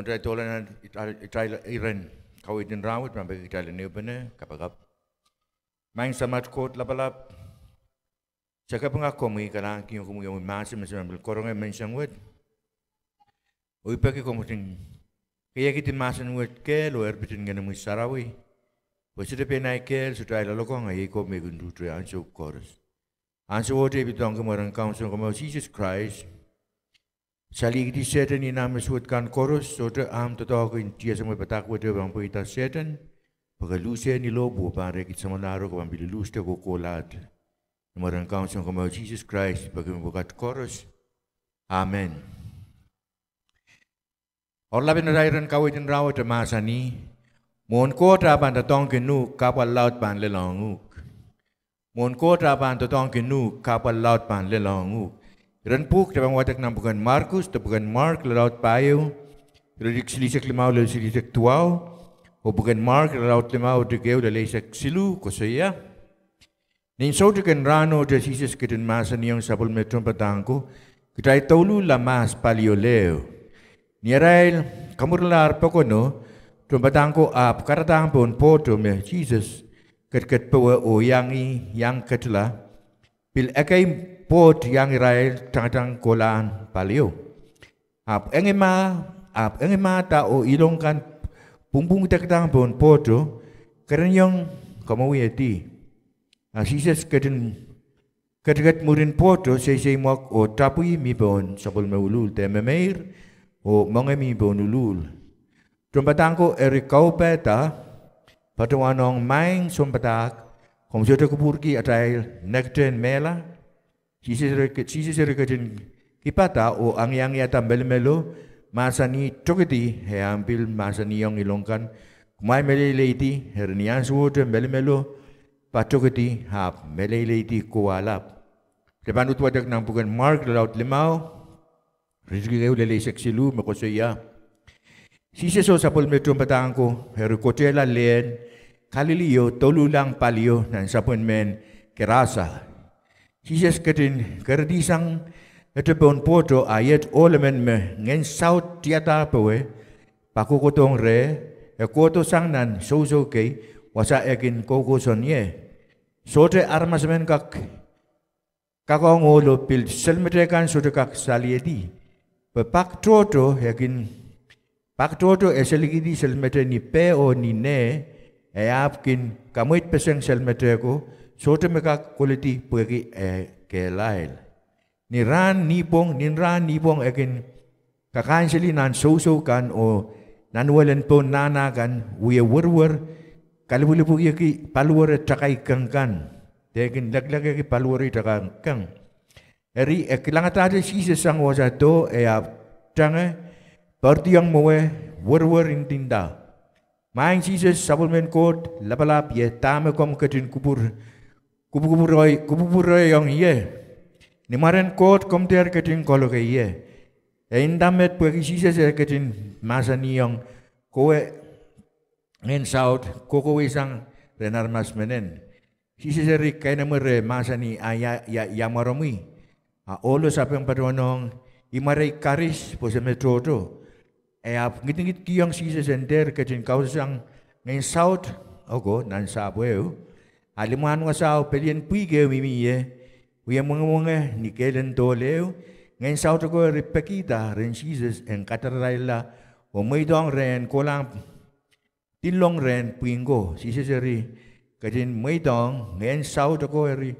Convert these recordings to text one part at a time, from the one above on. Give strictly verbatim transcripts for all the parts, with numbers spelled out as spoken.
Kitail doula nan itail, itail iren kaweid en rahnwet, pahn peki kitail en ehupene kapakap. Maing Samat Koht Lapalap, se kapinga komwi, kalahngankihong komwi omwi mahsen me se pahn pil karonge menseng wet. Oh I peki komw ketin keiekidi mahsen wet kehl oh erpit en Ngenomwi Sarawi, pwe sohte pein ahi kehl, sohte ahi loalokong, a iei komwi me kin tuhte ansou koaros. Ansowohte I pil doadoahngki mwaren Kaun Sounkomour Sises Krais, salihkidi Sehdan oh nah me suwed kan koaros. Sohte ahmw doadoahk en tiahsemwe padahk wet pahn pweida Sehdan, pwe ke luhse ni lohpwu oh pahn rehkit samwalahro, ke pahn pil luhste kohkohlahte. Ni mwaren Kaun Sounkomour Sises Krais I peki mepwukat koaros. Amen. Oaralap en atail iren kaweid en rahnwet e mahsanih: Mwohn Koht ah pahn doadoahngki uhk, kahpwal laud pahn lelohng uhk. Mwohn Koht ah pahn doadoahngki uhk, kahpwal laud pahn lelohng uhk. Iren pwuhk, kitail pahn wadek nan pwuken Markus, de pwuken Mark, irelaud pahieu, iretikitik silihsek limau lel silihsek duwau, oh pwuken Mark, irelaud limau, iretikitik ehu lel eisek siluh, koasoia: Ni soutik en rahnohte Sises ketin mahsanihong sapwellime tohnpadahk ko kitail douluhla mahs palio leho. Ni arail kamwuralahr pokono, tohnpadahk ko ahpw karadahng pohn pwohto me Sises ketiket powe oh iang ih iang ketila, pil ekei pwoht iang irail tangatang kohlahn palio. Ahpw engimah, ahpw engimahda oh ilong kan pwungpwungdekdahng pohn pwohto, kereniong kamwowihedi. A Sises ketin ketiket mwurin pwohto, seisei mwek oh tapwi mi pohn sapwellime uluhl, de memeir oh moange mi pohn uluhl. Tohnpadahk ko eri kaupehda, patohwanohng: Maing Sounpadahk, komw sohte kupwurki atail nekitehn mehla? Sises eri, Sises eri ketin kipada oh angiangiada melimelo, mahsanih: Tokedi, e ahpw pil mahsanihong ilong kan: Kumwail meleileidi. Eri ni ansowohte melimelo patokedi, ahpw meleileidi kowahlap. Kitail pahn uhd wadek nan pwuken Mark, irelaud limau, iretikitik ehu lel eisek siluh, me koasoia: Sises oh sapwellime tohnpadahk ko eri kotehla lehn Kalili oh douluhlahng palio nan sapwen mehn Kerasa. Sises ketin keridihsang ete pohn pwohto, a iet ohl emen me ngehn saut tiada powe pakokodohng reh, e kohdo sang nan sousou kei, wasa e kin koukoson ie. Sohte aramas emen kak kakohng ohlo, pil selmete kan sohte kak saliedi. Pwe pak tohto e kin, pak tohto e selikihdi selmete ni peh oh ni neh, e ahpw kin kamweidpeseng selmete ko, sohte me kak koledi pwehki e kehlail. Ni rahn nipwong, ni rahn nipwong e kin kakanseli nan sousou kan oh nanwel en pohn nahna kan, wie weriwer, kalipwilipwikieki paliwere takaikeng kan, de kin leklekehki paliwere takaikeng. Eri e kilangadahte Sises sang wasa doh, e ahpw tange, poardiong mwowe, weriwer ndinda: Maing Sises, sapwellimen Koht lapalap, ie dahme komw ketin kupwukupwure-, kupwukupwurehiong ie? Ni mwaren Koht komw dehr ketin kaloke ie. E nda met pwehki Sises e ketin mahsanihong kowe ngehn saut, kokoweisang rehn aramas menen. Sises eri keinemwe reh, mahsanih: A ia, ia, ia mwaromwi? A ohlo sapeng patohwanohng: I mwarei karis, pwe se me tohto. E ahpw ngidingidkihong Sises en dehr ketin kausasang ngehn saut oko nan sahpw ehu. A limwahn wasao pelien pwihk ehu mihmi ie, wie mwengemwenge ni kehlen dohl ehu. Ngehn saut oko eri pekihda rehn Sises en kadaradailla oh mweidohng reh en kohlahng dillong rehn pwihng ko. Sises eri ketin mweidohng, ngehn saut oko eri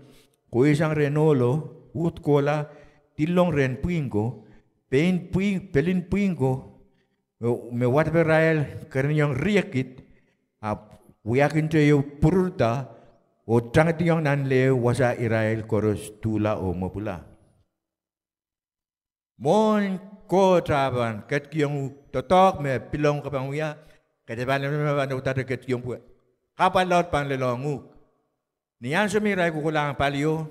kohiasang rehn ohlo, uhd kohla dillong rehn pwihng ko, pein pwihng, pelin pwihng ko me, me wadaparail kereniong riekid, ahpw wiahkinte ehu pwururda, oh tangediong nan leho wasa irail koaros tuhla oh mwopwula. Mwohn Koht ah pahn ketikihong uhk doadoahk me pilong ke pahn wia, ke dehr pahn, pahn udahte ketikihong pwe kahpwal laud pahn lelohng uhk. Ni ansou me irail kokohlahng palio,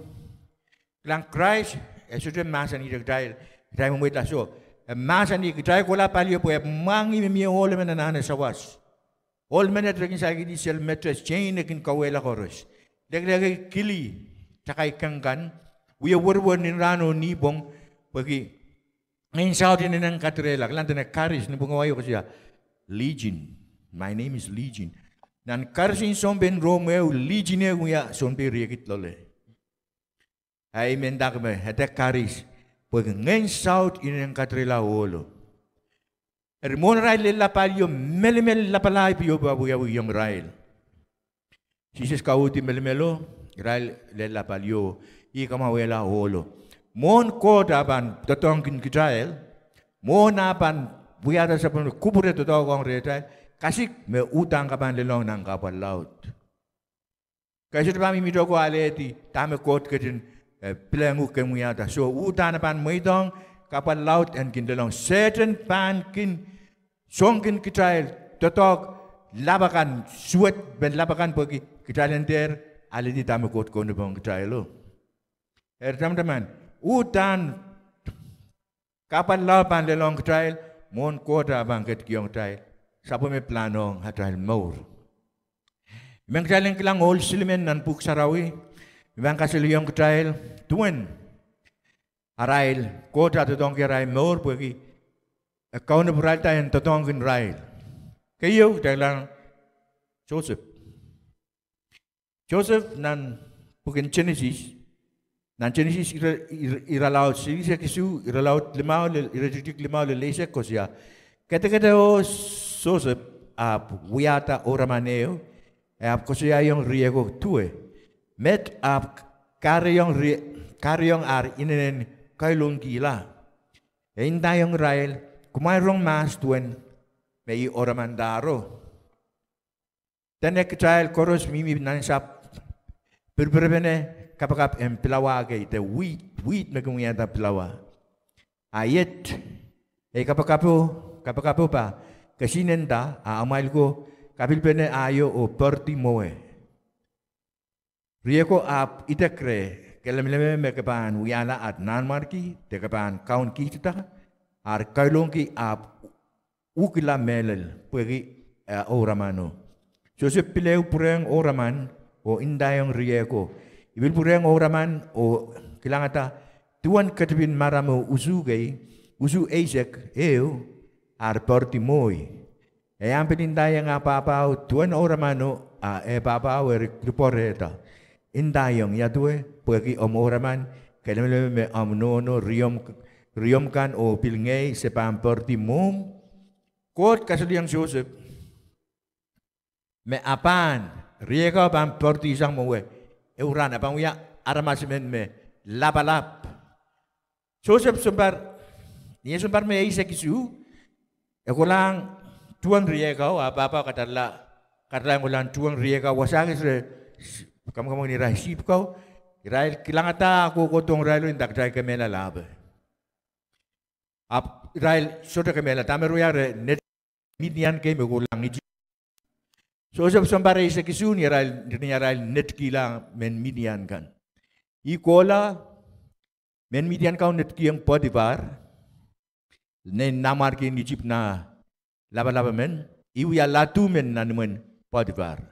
kilang, Krais e sohte mahsanihte kitail, kitail mwemweidla soh. E mahsanih kitail kohla palio pwe e mwahngih me mie ohl emen anahne sawas. Ohl menet e kin saikidi selmete, sein e kin kauwehla koaros. Lekilekiong kili takaikeng kan, wie weriwer ni rahn oh nipwong, pwehki Ngehn saut inenen kadirehla, kilang dene karis, ni pwungawaio koasoia, Legion. My name is Legion. Nan karis en sounpei en Rom ehu, Legion ehu wia sounpei riekid loale. A I men dake me, ede karis, pwehki ngehn saut inenen kadirehla ohlo. Eri mwohn arail lella palio, melimel lapalahpie pahn wiawihong irail. Sises kauhdi melimelo, irail lella palio, ih kamwahwihala ohlo. Mwohn Koht ah pahn doadoahngkin kitail, mwohn ah pahn wiahda sapwellime kupwure doadoahk ong rehtail, kasik me uhdahn ke pahn lelohng nan kahpwal laud. Ke sohte pahn mihmihte ko alehdi dahme Koht ketin, eh, pilehng uhk ken wiahda. Soh, uhdahn e pahn mweidohng kahpwal laud en kin lelohng. Sehdan pahn kin songkin kitail, doadoahk lap akan, suwed me lap akan pwehki kitail en dehr alehdi dahme Koht kaunopohng kitailo. Eri tamataman, uhdahn kahpwal laud pahn lelohng kitail, mwohn Koht ah pahn ketikihong kitail sapwellime pilahn ong atail mour. I men kitail en kilang ohl silimen nan Pwuhk Sarawi, I men kasalehiong kitail duwen arail, Koht ah doadoahngki arail mour pwehki e kaunop irailda en doadoahngkin irail. Keieu, kitail kilang Joseph. Joseph nan pwuken Genesis, nan Genesis ire, ire, irelaud silihsek isuh, irelaud limau lel, iretikitik limau lel eisek koasoia, kedekede oh Joseph ahpw wiahda ouraman ehu, e ahpw koasoiaiong rieko duwe, met ahpw kahrehiong rie, kahrehiong ar inenen kailongkihla. E ndaiong irail, kumwail rong mahs duwen me I ouramandahro. Dene kitail koaros mihmi nan sahpw pirpirepene kapakap en pilawa kei, de wheat, wheat me kin wiahda pilawa. A iet, ei kapakapo, kapakapo pa kesihnenda, a amwail ko kapilpene aio oh poaridi mwowe. Rieko ahpw idek reh, ke lemeleme me ke pahn wiahla at nanmwarki, de ke pahn kaunkihdida, ar kailongki ahpw ukila mehlel, pwehki, eh, ouramano. Joseph pil ehu pwurehng ouraman, oh ndaiong rieko. I pil pwurehng ouraman, oh kilangada, duwen ketipin maramo usuh kei, usuh eisek ehu, ar poaridi mwohi. E ahpw pil ndaiong ah pahpao duwen ouramano, a eh pahpao eri lipwoarehda. Ndaiong, ia duwe, pwehki omw ouraman, ke lemeleme me omw nohno, riomw, riomw kan oh pil ngehi se pahn poaridi mwohmw. Koht kasalehiong Joseph me a pahn, rieko pahn poaridisang mwowe, ehu rahn e pahn wia aramas emen me lapalap. Joseph sounpar, ni eh sounpar me eisek isuh, e kolahng tuhwong rieko, ah pahpao kadarala, kadarala en kolahng tuhwong rieko, wasa kis re, kamwakamwakid irail sihpw kau, irail kilangada kohkohdohng irailo, nda kitail kemehla lahpe. Ahpw irail sohte kemehla, dahme re wia, re ned Midian kei me kolahng Isip. Joseph sounpar eisek isuh ni arail, ni arail nedkihla mehn Midian kan. I kohla, mehn Midian kau nedkihong Potifar, nein nanmwarkien Isip nah lapalap emen, I wia ladu men nan imwen Potifar.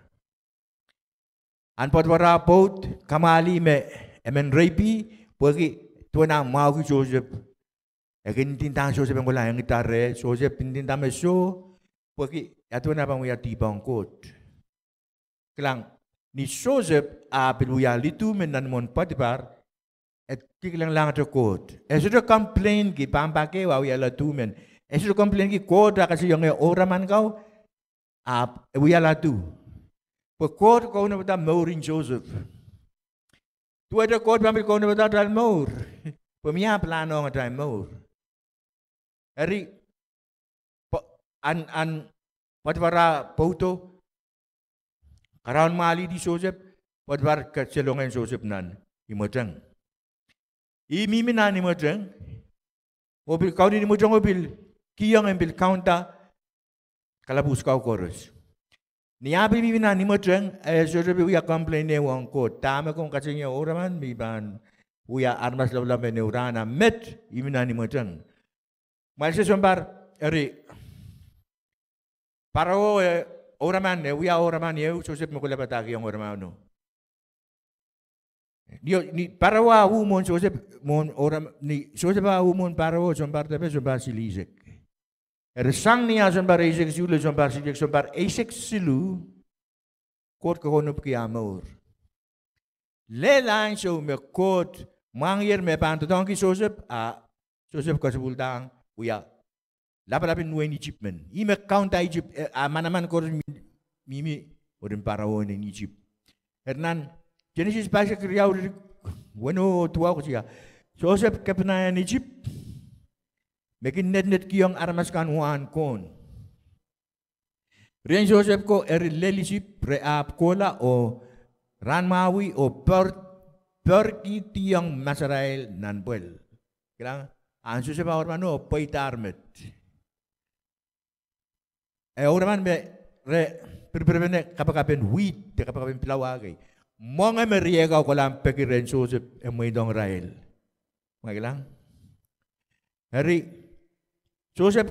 Ahn Potifar ah pwoud kamwahli me e men reipih, pwehki duwen ah mwahuki Joseph. E kin ndindahng Joseph en kolahng ngidare, Joseph ndinda me soh, pwehki ia duwen ah pahn wia dihpw ong Koht. Kilang, ni Joseph ah pil wia lidu men nan imwen Potifar, e kilikilanglahngete Koht. E sohte complainki, pahn pak ehu ah wia ladu men. E sohte complainki, Koht ah kasalehiong eh ouraman kau, ahpw e wia ladu. Pwe Koht kaunopada mour en Joseph. Duwehte Koht pahn pil kaunopada atail mour, pwe mie ah pilahn ong atail mour. Eri, Ahn, ahn Potifar ah pwoudo, karaun mwahlihdi Joseph, Potifar kaselongen Joseph nan imweteng. Ih mihmi nan imweteng, oh pil kaunen imweteng oh pil kihong en pil kaunda kalapwuhs kau koaros. Ni ah pil mihmi nan imweteng, e sohte pil wia complain ehu ong Koht, dahme komw kasalehiong ouraman me I pahn wia aramas lapalap en ehu rahn, a met I mih nan imweteng. Mwail se sounpar, eri, Parao e ouraman, e wia ouraman ehu, Joseph me kohla padahkihong ouramano. Ni, ni Parawo ah uh mwohn Sosep, mwohn Oram, ni Sosep ah uh mwohn Parawo, sounpar depe, sounpar silihsek. Eri sang ni ah sounpar eisek siluh, sounpar silihsek, sounpar eisek siluh, Koht kaunopki ah mour. Lel ansou me Koht mwahngiher me pahn doadoahngki Sosep, a Sosep kesepwildahng wia lapalap en wehin Isip men. Ih me kaunda Isip, eh, a manaman koaros mi, mi, mi, orin Parawo en Isip. Eri nan Senesis pahisek riau, iretikitik weneu oh duwau koasoia, Sosep kepina en Isip, me kin netinetkiong aramas akan wahn kohn. Rien Sosep ko eri lel Isip, re ahpw kohla oh rahnmwahwih oh per, perkihdiong masarail nan pwel. Kilang, ahn Sosep ah ouraman oh pweidahr met. E ouraman me re pirpirpene kapakapen wihd de kapakapen pilawa kei. Mwenge me riei kau kolahng peki rehn Sosep e mweidohng irail. Mwekilang. Eri, Sosep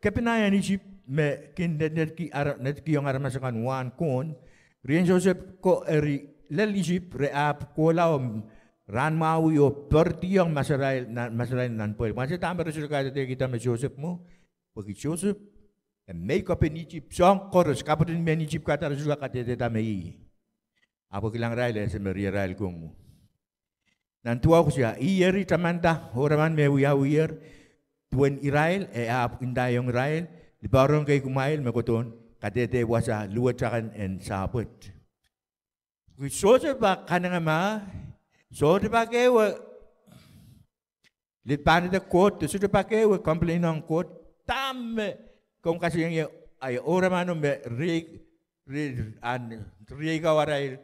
kepina en Isip me kin netinetki ara, netikihong aramas akan wahn kohn. Rien Sosep ko eri lel Isip, re ahpw kohla oh rahnmwahwih oh perkihdiong masarail nan, masarail nan pwel. Mwahu se dahme re sohte kadehdehkihda me Sosep mwo. Pwehki Sosep e mei kopin Isip, soahng koaros, kapwtehn mehn Isip kadahr sohte kadehdehda me ih. Ahpw kilang irail ese me riei irail kin mwo. Nan duwau koasoia, ih eri tamanda ouraman me wiawiher duwen irail, e ahpw ndaiong irail, lipahrong kei kumwail me kohdohn kadehde wasa luwet akan en sahpwet. Pwehki sohte pak kanengamah, sohte pak ehu lipanda Koht, sohte pak ehu complain ong Koht, dahme komw kasalehiong ie, ahi ouramano me riei, riei, ahn riei kau arail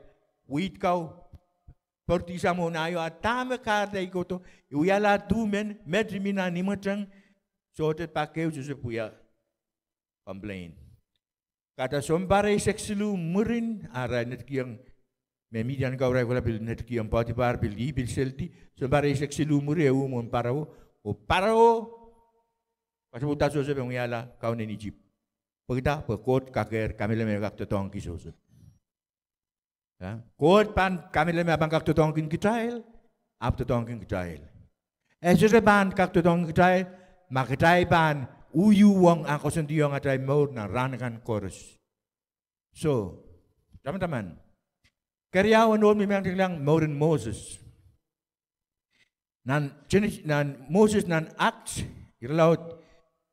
wihd kau, poaridi samwo nah io, a dahme kahrehda I kohdo, I wiahla duwen met I mih nan imweteng, sohte pak ehu Sosep wia complain. Kahrehda sounpar eisek siluh mwurin, a irail netikihong, mehn Midian kau irail kohla pil netikihong Potiphar, pil ih pil seldi, sounpar eisek siluh mwuri e uh mwohn Parawo, oh Parawo kasapwda Sosep en wiahla kaun en Isip. Pwehkida, pwe Koht kakehr kamehlele me kak doadoahngki Sosep. Koht pahn kamehlele me e pahn kak doadoahngkin kitail, ahpw doadoahngkin kitail. E sohte pahn kak doadoahngkin kitail ma kitail pahn uhwong ah koasoandiong atail mour nan rahn akan koaros. So, tamataman, keriau en ohl me I men kak kilang, mouren Moses. Nan, nan Moses nan Acts irelaud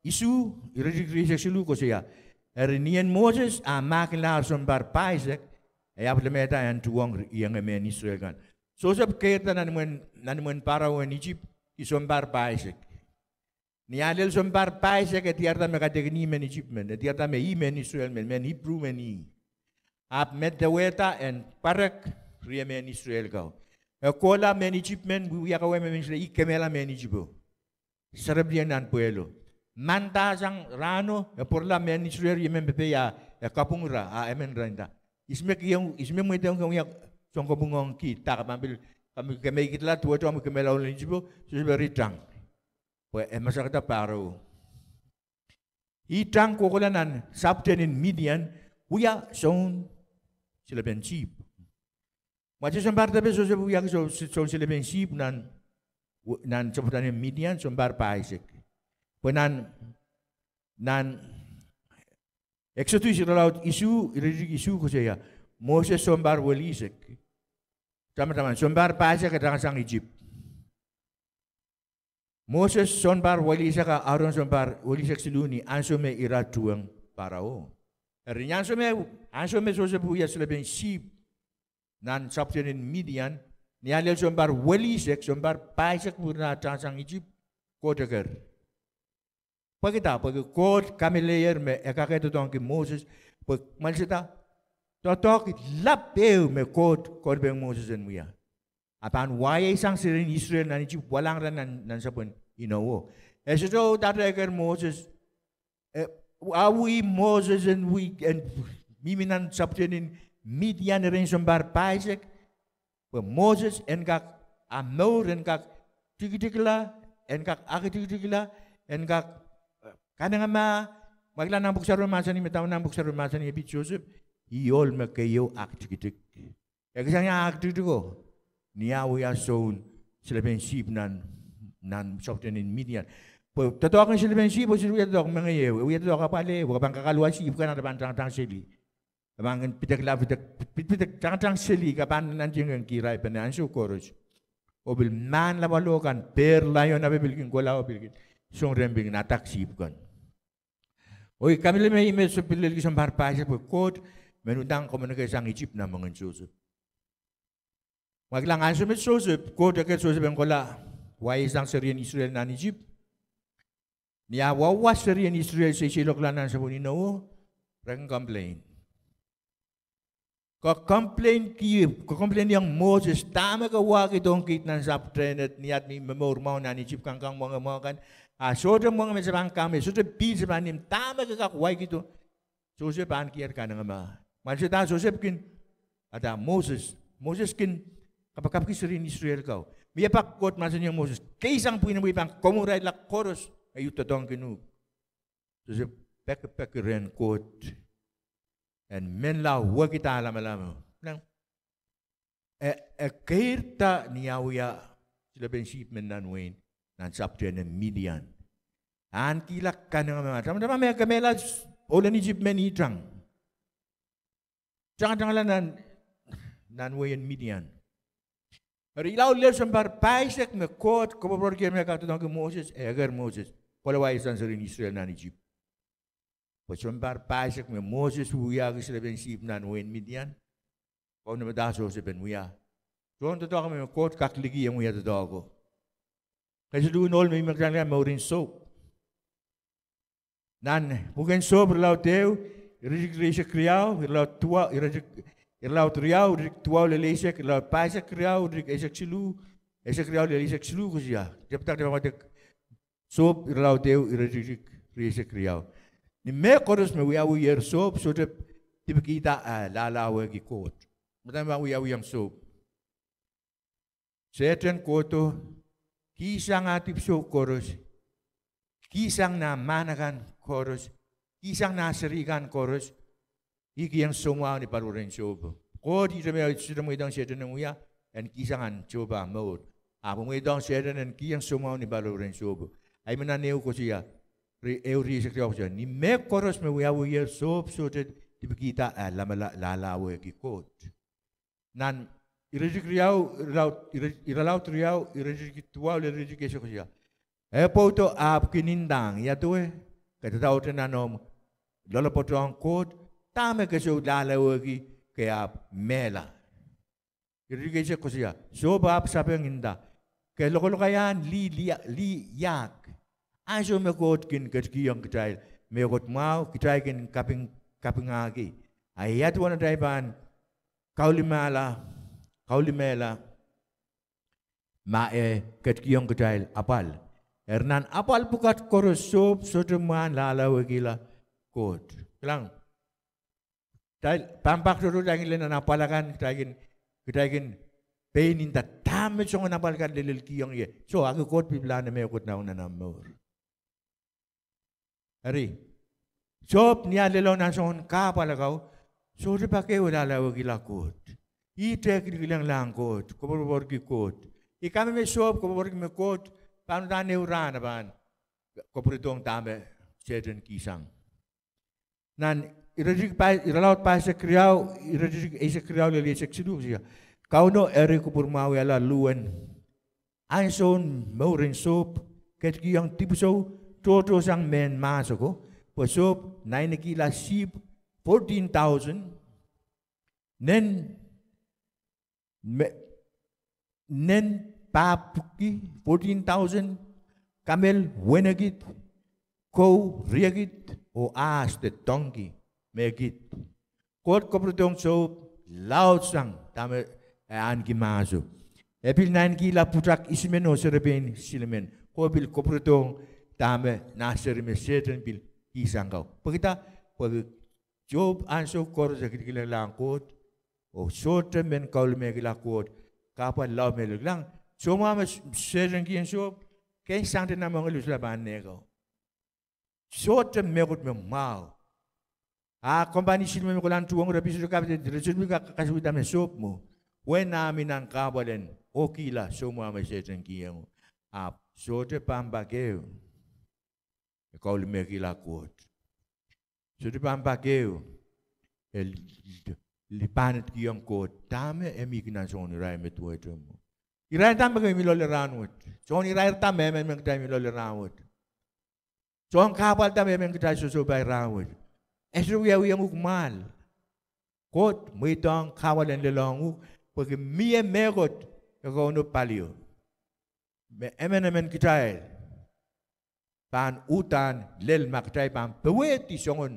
isuh, iretikitik rieisek siluh koasoia, eri ni en Moses ah mahkinlahr sounpar pahisek, e ahpw lemehda en tuhwong ienge mehn Israel kan. Sosep keirda nan imwen, nan imwen Parawo en Isip, ih sounpar pahisek. Ni ah lel sounpar pahisek e diarada me kaidehkin ih mehn Isip men, e diarada me ih mehn Israel men, mehn Ipru men ih. Ahpw medewehda en pwarek rie mehn Israel kau. E kohla mehn Isip men, wiewia kawehwe mehn Israel, ih kemehla mehn Isipo. Serepedio nan pwehlo. Mandahsang rahno, e pwurala mehn Israel rie mehn pepehi, e kapwung ira, a emen ira nda, ihs me kihong, ihs me mweidohng ken wia soun kopwung ong kih, dah ke pahn pil, ke me, ke me ikidala duwehte omwi kemehla ohl en Isipo, Sosep eri tang. Pwe e masakada Parawo. Ih tang kohkohla nan sapwtehn en Midian, wia soun silepen sihpw. Mwahu se sounpar depe Sosep wiahki sou, soun silepen sihpw nan, nan sapwtehn en Midian, sounpar pahisek. Pwe nan, nan Eksodus irelaud isuh, iretikitik isuh koasoia, Moses sounpar welihsek. Tamataman, sounpar pahisek e tangehsang Isip. Moses sounpar welihsek a Aaron sounpar welihsek siluh ni ansou me ira tuhweng Parawo. Eri ni ansou me, ansou me Sosep wia silepen sihpw nan sapwtehn en Midian, ni ah lel sounpar welihsek, sounpar pahisek mwurin ah tangehsang Isip, Koht eker. Pwekida, pwehki Koht kamehlehier me e kak doadoahngki Moses, pwe mwail sehda, doadoahk lap ehu me Koht kohdohng Moses en wia. A pahn wahieisang seri en Israel nan Isip, wahlahng ira nan, nan sapwen inowo. E sohte uhdahte eker Moses, e, awih Moses en wia, en mihmi nan sapwtehn en Midian erein sounpar pahisek, pwe Moses en kak, ah mour en kak tikitikla, en kak aktikitikla, en kak, eh, kanengamah, ma kitail nan pwuhk sarawi mahsanih, me dahme nan pwuhk sarawi mahsanih, e pid Sosep, ih ohl me keieu aktikitik. E kisang ia aktikitik o. ni ah wia soun silepen sihpw nan, nan sapwtehn en Midian. Pwe doadoahk en silepen sihpw, e sohte wia doadoahk mengei ehu, e wia doadoahk apwal ehu, pwe ke pahn kakaluwa sihpw kan, a re pahn tangtang seli. E pahn kin pidekla, pidek, pidek, pidek, tangtang seli, ke pahn nantihong kihraipene ansou koaros. Oh pil mahn lapalap kan, pehr laion ape pil kin kohla oh pil kin song rehn pil kin adak sihpw kan. Oh I kamehlele me I men sohte pil lelki sounpar pahisek pwe Koht men udahn communicate sang Isip nan mohngiong en Sosep. Ma kilang ansou me Sosep, Koht eker Sosep en kohla wai sang serien Israel nan Isip. Ni ah wauwa serien Israel seiseilokla nan sapwen inowo, re kin complain. Ke complain ki, ke complain iong Moses, dahme ke wahkidohng kiht nan sapwtehn et, ni at mi momour mwahu nan Isip, kangkang mwohnge mwahu kan, a sohte mwohnge me se pahn kak, me sohte pihl se pahn nim, dahme ke kak wahkidohng? Sosep pahn kier kanengamah. Mwail sehda Sosep kin, ada Moses, Moses kin kapakapki serien Israel kau. Mie pak Koht mahsanihong Moses, keisang pwihn en wei pahn komourailla koaros me I uhd doadoahngkin uhk. Sosep pekipeki rehn Koht en menlau wekidala malamo. E, e keirda ni ah wia silepen sihpw men nan wein, nan sapwtehn en Midian. Ahnkihla kanengamah, tamataman me kemehla ohlen Isip men ihtang. Tangtangala nan, nan wein Midian. Eri lao lel sounpar pahisek me Koht koapworopworki me kak doadoahngki Moses, e eker Moses kohla wai sang serien Israel nan Isip. Pwe sounpar pahisek me Moses wiahki silepen sihpw nan wein Midian, Kauno me da Sosep en wia. Tohndoadoahk me Koht kak likih en wia doadoahko. Kesiluhn ohl me I men kitail kak mouren Sohp. Nan pwuken Sohp irelaud ehu, iretikitik rieisek riau, irelaud riau, iretikitik duwau lel eisek, irelaud pahisek riau, iretikitik eisek siluh, eisek riau lel eisek siluh koasoia. Tepda, tepda, Sohp irelaud ehu, iretikitik rieisek riau. Ni mehkoaros me wiawihier Sohp sohte dipikihda eh lahlahwehki Koht. Mada me wiawihong Sohp, Sehdan kohdo, kihsang ah dipwisou koaros, kihsang nah mahn akan koaros, kihsang nah seri kan koaros, ih kihong soumwahu ni paliweren Sohpo. Koht ihte me sohte mweidohng Sehdan en wia, en kihsang ahn Sohp ah mour. Ahpw e mweidohng Sehdan en kihong soumwahu ni paliweren Sohpo. Ahi me nan ehu koasoia, ehu rieisek riau koasoia, ni mehkoaros me wiawihier Sohp sohte dipikihda eh lahlahwehki Koht. Nan iretikitik riau, irelaud riau, iretikitik duwau lel iretikitik eisek koasoia, e pwoudo ahpw kin ndahng, Iaduwe ke dadaurete nan omw loalopwoatohng Koht? Dahme ke sou lahlahwehki ke ahpw mehla? Iretikitik eisek koasoia, Sohp ahpw sapeng, nda, Ke lokolokaiahn lih, lih, lih iahk. Ansou me Koht kin ketikihong kitail mehkot mwahu, kitail kin kaping, kapingahki. A ia duwen atail pahn kaulimehla, kaulimehla ma e ketikihong kitail apwal? Eri nan apwal pwukat koaros Sohp sohte mwahn lahlahwehkihla Koht. Kilang, kitail pahn pak tohto kitail kin lel nan apwal akan, kitail kin, kitail kin pein nda dahme soangen apwal kan lelelkihong ie. Soh, ahki Koht pil pilahn mehkot nan omw mour. Eri, Sohp ni ah lelohng nan soangen kahpwal akan, sohte pak ehu lahlahwehkihla Koht. Ihte kilikilenglahng Koht, koapworopworki Koht. I kamehlele me Sohp koapworopworki me Koht pahn uhdahn ehu rahn e pahn kapwuredohng dahme Sehdan kihsang. Nan iretikitik pa, irelaud pahisek riau, iretikitik eisek riau lel eisek siluh koasoia, Kauno eri kupwurmwahwihala luhwen ansoun mouren Sohp, ketikihong dipwisou tohtohsang mehn mahs oko, pwe Sohp nainekihla sihpw fourteen thousand, nen me, nen pahpwiki fourteen thousand, kamel wenekid, kou riekid, oh ahs de donkey mehkid. Koht kapwuredohng Sohp laudsang dahme e ahneki mahso. E pil nainekihla pwutak isimen oh serepein silimen. Koht pil kapwuredohng dahme nah seri me Sehdan pil kihsang kau. Pwekida, pwehki Sohp ansou koaros e kilikilenglahng Koht, oh sohte men kaulimehkihla Koht. Kahpwal lao me lelkilang, soumwahu me Sehdan kihong Sohp, ken sangete nan moangala sohla pahn nehkau. Sohte mehkot me mwahu. A kompani silimen me kolahng tuhwong, re pil sohte kapit, re sohte pil kak kasawihda me Sohp mwo. Uwen ah mi nan kahpwal en oh kihla soumwahu me Sehdan kiheng uhk. Ahpw sohte pahn pak ehu e kaulimehkihla Koht. Sohte pahn pak ehu e li-, lipahnedkihong Koht dahme e mi kin nan soangen irair me duwehte mwo. Irair da me kitail mi loale rahnwet? Soangen irair da me emenemen kitail mi loale rahnwet? Soangen kahpwal da me emen kitail sohsohpai rahnwet? E sohte wiawihong uhk mwahl. Koht mweidohng kahpwal en lelohng uhk, pwehki mie mehkot e kaunopada palio me emenemen kitail pahn uhdahn lel ma kitail pahn powehdi soangen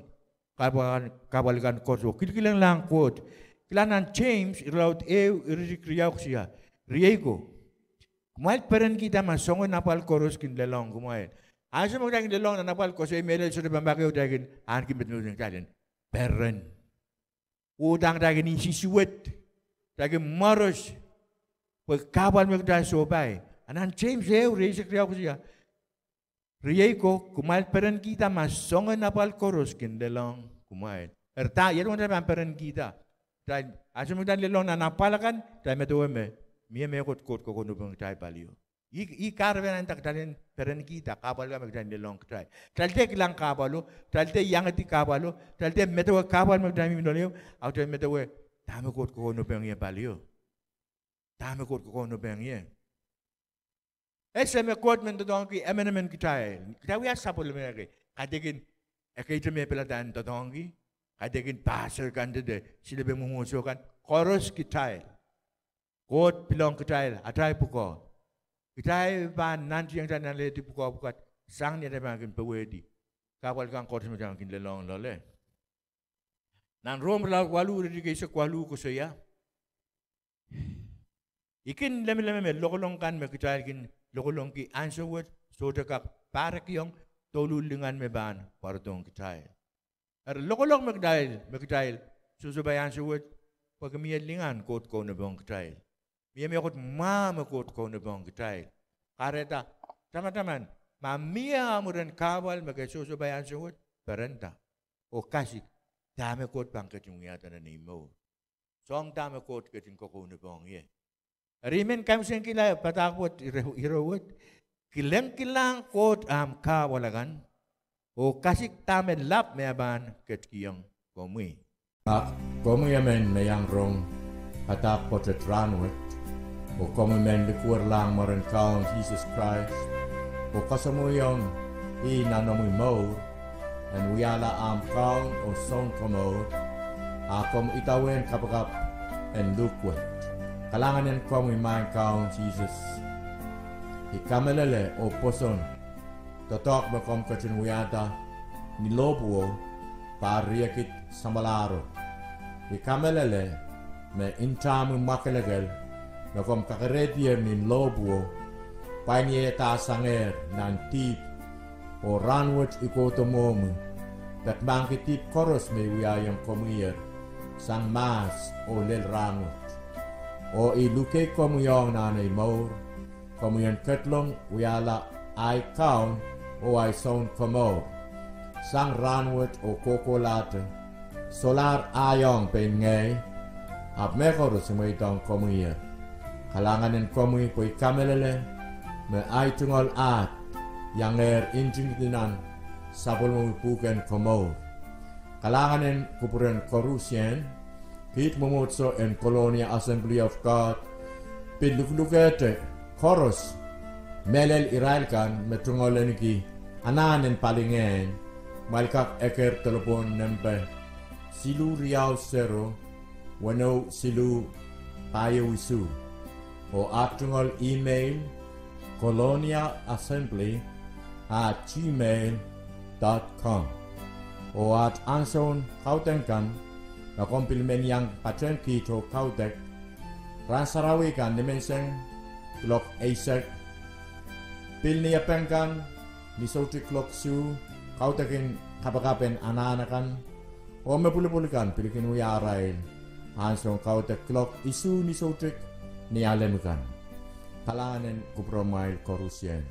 kahpwal, kahpwal kan koaros oh kilkilenglahng Koht. Kilang nan James irelaud ehu iretikitik riau koasoia, Riei ko, kumwail perenkihda ma soangen apwal koaros kin lelohng kumwail. Ansou me kitail kin lelohng nan apwal koaros, mehlel sohte pahn pak ehu kitail kin ahneki medemedewe kitail en peren. Uhdahn kitail kin insisiwed, kitail kin mwoaros, pwe kahpwal me kitail sohpai. A nan James ehu iretikitik riau koasoia, Riei ko, kumwail perenkihda ma soangen apwal koaros kin lelohng kumwail. Eri da, ia duwen kitail pahn perenkihda? Kitail, ansou me kitail lelohng nan apwal akan, kitail medewe me mie mehkot Koht kokounopehng kitail palio. Ih, ih kahrepen nda kitail en perenkihda kahpwal kan me kitail lelohng kitail. Kitail dehr kilang kahpwalo, kitail dehr iangahki kahpwalo, kitail dehr medewe kahpwal me kitail mihmi loale, ahpw kitail medewe dahme Koht kokounopehng ie palio. Dahme Koht kokounopehng ie. Ese me Koht men doadoahngki emenemen kitail. Kitail wia sapwellime kei. Kaidehkin ekei te me pilada en doadoahngki. Kaidehkin pastor kan de, de silepe mwomwohdiso kan. Koaros kitail, Koht pilohng kitail atail pwukoa. Kitail pahn nantihong kitail nanlehdi pwukoa pwukat sang ni atail pahn kin powehdi kahpwal kan koaros me kitail kin lelohng loale. Nan Rom irelaud waluh iretikitik eisek waluh koasoia, I kin lemeleme me lokolong kan me kitail kin lokolongki ansou wet sohte kak pahrekiong douluhl lingan me pahn pwarodohng kitail. Eri lokolok me kitail, me kitail sohsohpai ansou wet, pwehki mie lingan Koht kaunopohng kitail. Mie mehkot mwahu me Koht kaunopohng kitail. Kahrehda, tamataman, ma mie mwurin kahpwal me ke sohsohpai ansou wet, perenda oh kasik dahme Koht pahn ketin wiahda nan ei mour. Soahng dahme Koht ketin kokounopohng ie. Eri I men kaimwisekihla padahk wet ire-, ire wet, kilengkilahng Koht ahmw kahpwal akan, oh kasik dahme lap me e pahn ketikihong komwi. A komwi emen me iang rong padahk pwoatet rahnwet, oh komwi men likwerlahng mwaren Kaun Sises Krais, oh kasamwoiong ih nan omwi mour, en wiahla ahmw Kaun oh Sounkomour, a komw idawehn kapakap en luhk wet. Kalahngan en komwi Maing Kaun Sises. I kamehlele oh pwoson doadoahk me komw ketin wiahda ni lohpwuo pahr riekid samwalahro. I kamehlele me ntahmwi mwakelekel me komw kakerehdier ni lohpwuo pwain ieiedahsangehr nan dihp, oh rahnwet I kohdo mwohmwi, peki mahkki dihp koaros me I wiahiong komwiher sang mahs oh lel rahnwet. Oh I luhkei komwi ong nan ei mour, komwi en ketlong wiahla ahi Kaun oh ahi Sounkomour. Sang rahnwet oh kohkohlahte, solahr ahiong pein ngehi, ahpw mehkoaros I mweidohng komwiher. Kalahngan en komwi pwe I kamehlele me ahi tungoal ahd iangehr ntingdi nan sapwellimomwi pwuhken komour. Kalahngan en kupwuren koarusie, kiht mwomwohdiso en Colonia Assembly of God pil luhlukehte koaros, mehlel irail kan me tungoal ahneki anahn en palingehn, kumwail kak eker delepwohn nempe siluh riau sero, weneu siluh pahieu isuh. Oh aht tungoal email, colonia assembly at gmail dot com. Oh aht ansoun kaudok kan, ma komw pil men iang patehng kiht oh kaudok, rahn sarawi kan nimenseng kuloak eisek, pil Niepeng kan ni soutik kuloak isuh, kaudok en kapakap en anahn akan, oh me pwulopwul kan pil kin wia arail ansoun kaudok kuloak isuh ni soutik Nialem kan. Kalahngan en kupwuramwail koarusie.